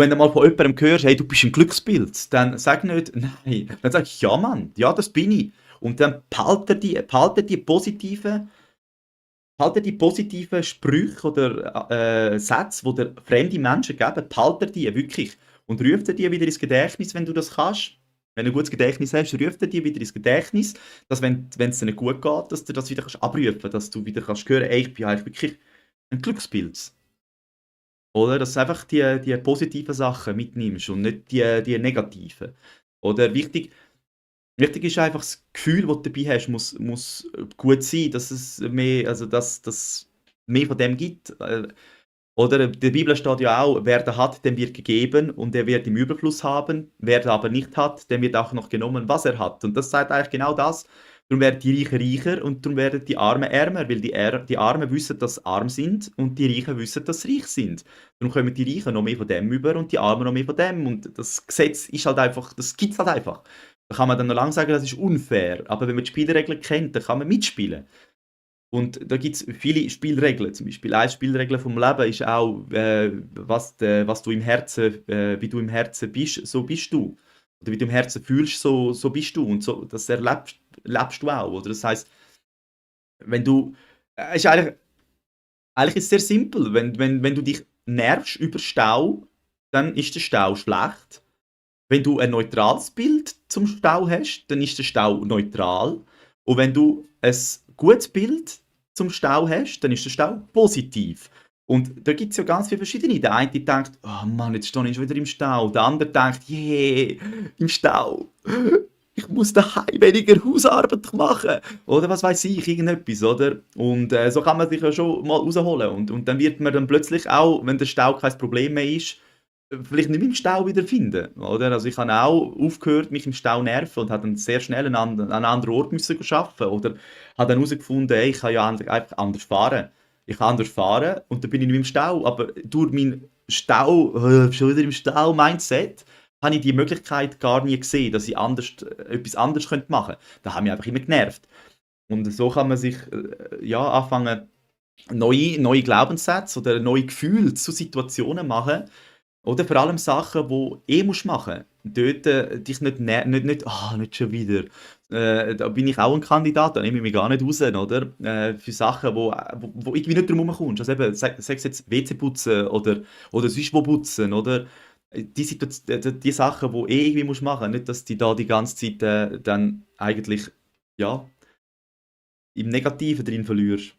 Wenn du mal von jemandem hörst, hey, du bist ein Glückspilz, dann sag nicht, nein. Dann sag ich, ja, Mann, ja, das bin ich. Und dann behalte die positiven Sprüche oder Sätze, die dir fremde Menschen geben, behalte die wirklich. Und ruf dir die wieder ins Gedächtnis, wenn du das kannst. Wenn du ein gutes Gedächtnis hast, ruf dir die wieder ins Gedächtnis, dass wenn es dir nicht gut geht, dass du das wieder abrufen kannst, dass du wieder kannst hören, ey, ich bin eigentlich wirklich ein Glückspilz. Oder? Dass du einfach die positiven Sachen mitnimmst und nicht die negativen. Oder wichtig ist einfach das Gefühl, das du dabei hast, muss gut sein, dass es mehr, also dass mehr von dem gibt. Oder in der Bibel steht ja auch, wer da hat, dem wird gegeben und er wird im Überfluss haben. Wer da aber nicht hat, dem wird auch noch genommen, was er hat. Und das sagt eigentlich genau das. Darum werden die Reichen reicher und darum werden die Armen ärmer, weil die Armen wissen, dass sie arm sind und die Reichen wissen, dass sie reich sind. Darum kommen die Reichen noch mehr von dem über und die Armen noch mehr von dem. Und das Gesetz ist halt einfach, das gibt es halt einfach. Da kann man dann noch lange sagen, das ist unfair. Aber wenn man die Spielregeln kennt, dann kann man mitspielen. Und da gibt es viele Spielregeln. Zum Beispiel eine Spielregel vom Leben ist auch, was du im Herzen, wie du im Herzen bist, so bist du. Oder wie du im Herzen fühlst, so bist du. Und so, das lebst du auch. Oder das heißt, wenn du, ist eigentlich ist es sehr simpel. Wenn du dich nervst über Stau, dann ist der Stau schlecht. Wenn du ein neutrales Bild zum Stau hast, dann ist der Stau neutral. Und wenn du ein gutes Bild zum Stau hast, dann ist der Stau positiv. Und da gibt es ja ganz viele verschiedene. Der eine denkt, oh Mann, jetzt stehe ich schon wieder im Stau. Der andere denkt, yeah, im Stau. Ich muss daheim weniger Hausarbeit machen. Oder was weiß ich, irgendetwas, oder? Und so kann man sich ja schon mal rausholen. Und dann wird man dann plötzlich auch, wenn der Stau kein Problem mehr ist, vielleicht nicht mehr im Stau wiederfinden, oder? Also ich habe auch aufgehört, mich im Stau nerven und habe dann sehr schnell an einen anderen Ort müssen arbeiten oder habe dann herausgefunden, ey, ich kann ja einfach anders fahren. Ich kann anders fahren und dann bin ich nicht mehr im Stau, aber durch mein Stau, schon wieder im Stau-Mindset, habe ich die Möglichkeit gar nie gesehen, dass ich etwas anderes machen könnte. Da haben mich einfach immer genervt. Und so kann man sich ja, anfangen, neue Glaubenssätze oder neue Gefühle zu Situationen machen, oder vor allem Sachen, die musst machen. Dort dich nicht schon wieder. Da bin ich auch ein Kandidat, da nehme ich mich gar nicht raus, oder? Für Sachen, wo irgendwie nicht drum herumkommst. Also eben, sag jetzt WC putzen oder sonst wo putzen, oder? Die Sachen, die irgendwie musst machen, nicht, dass du da die ganze Zeit dann eigentlich, ja, im Negativen drin verlierst.